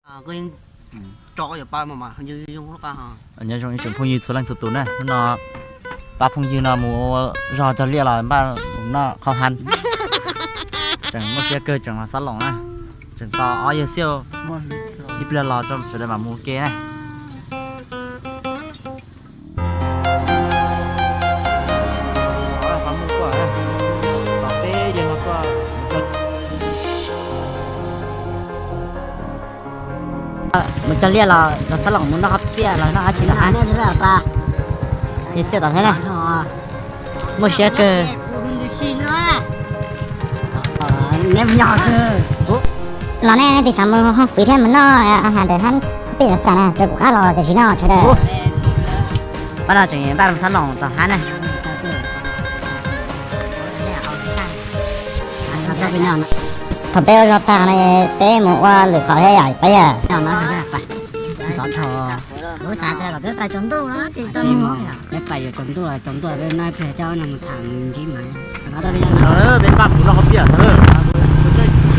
Nyob zoo ib tsoom phooj ywg txhua leej txhua tus na, hnub no pab phooj ywg no mus ua zog cog liaj los npaj mus noj qhov hab. Tseem muaj siab kawg tseem los xab loos na, tseem tau ob yawg xiab ib pliag los tso sawv daws mam mus ua ke na. Mus cog liaj los los xab loos mus noj qhov piaj los noj qhov tsis los hab. Yawg xiab tom thiab na, muaj siab kawg. Los nej nej tig xav mus hoob fwv thiab mus noj has ntawm hab qhov piaj xav na rau kuv qab los tiam sis no sawv daws. Pab no tseem npaj mus xab loos tom hab na. Thaum peb ua zog tag no peb mus ua lwm qhov thiab yom peb yawg. Lub xav tias kom peb pais tsaus ntuj no ces peb pais yuav tsaus ntuj los tsaus ntuj peb noj pliag coj no mus tham ntsib mas. Peb npaj mus noj qhov piaj.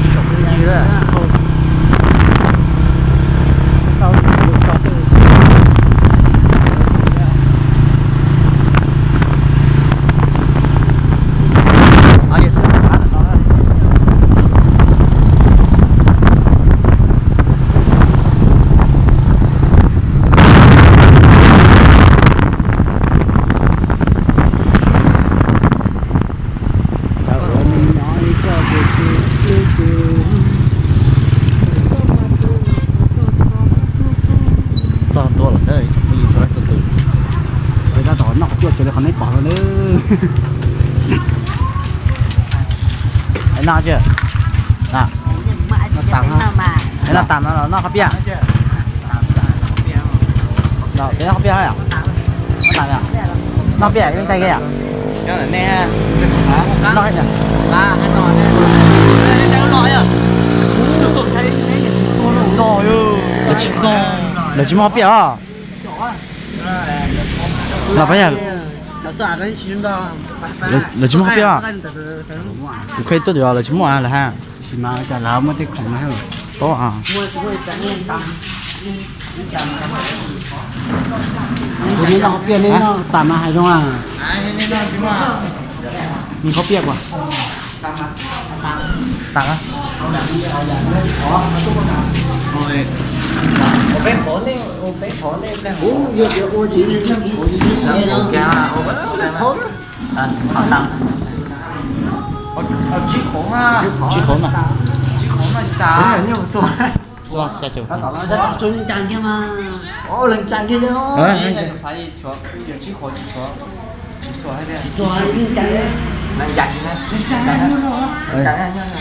Txog ntua lawm na ib tsoom phooj ywg txhua leej txhua tus. Peb tab tom noj qhov piaj raws li qhov nej pom no na. Noj tag no los noj qhov piaj. Noj piaj, noj piaj, noj piaj. Lawv tsis muaj qhov piaj os. Los pab yog lawv tsis muaj qhov piaj os. Kuv kheev tuaj lawv tsis muaj lawv hab. Tsis mas cas lawv muaj tej khoom na. Tau. Kuv noj qhov piaj nej noj tas mas hais zoo a. Noj qhov piaj kuas. Tas. Tsib qhov na. Tsib qhov na.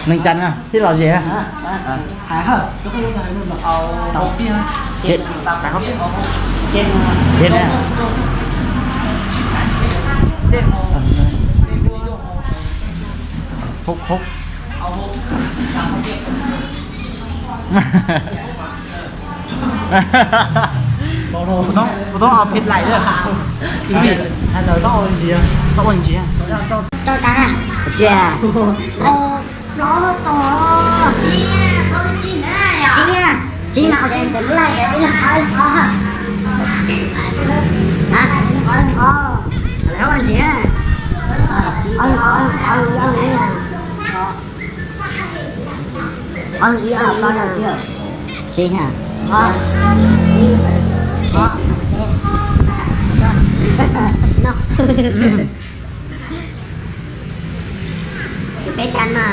Neeg cas na, tij los zem. Kuv tub ua phim lais lawm. Tau tas. Tsis mas ua ke ntawm lub laij ib leeg qhov, leej qhov. Leej qhov ntsis. Ob leeg qhov, ob leeg ib, ob leeg ib, ob leeg plaub yog tsib. Tsib ha. Ob, ib, ob, peb, no.